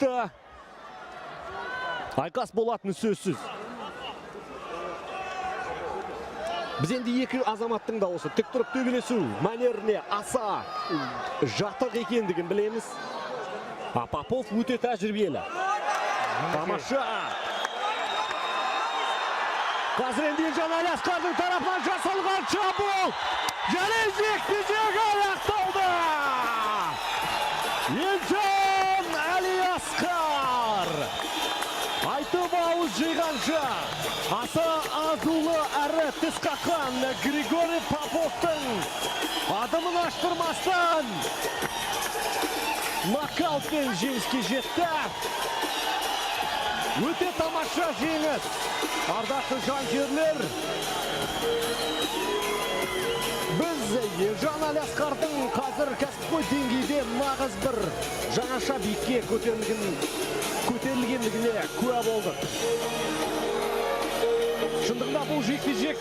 Қызықты айқас болатыны сөзсіз. Біз енді екі азаматтың да осы тік тұрып төбелесу мәнеріне аса жатық екендігін білеміз. А Попов өте тәжірибелі. Тамаша. Қазір енді Елжан Әлиасқардың тарапынан жасалған шабуыл және жекпе-жек аяқталды. Елжан Әлиасқар айтып ауыз жиғанша, аса азулы әрі тіс қаққан Григорий Поповтың адымын аштырмастан нокаутпен жеңіске жетті. Өте тамаша жеңіс. Ардақты жанкүйерлер, біз Елжан Әлиасқардың қазір кәсіпқой деңгейде нағыз бір жаңаша биікке көтерілгендігіне куә болдық. Шындығында, бұл жекпе-жек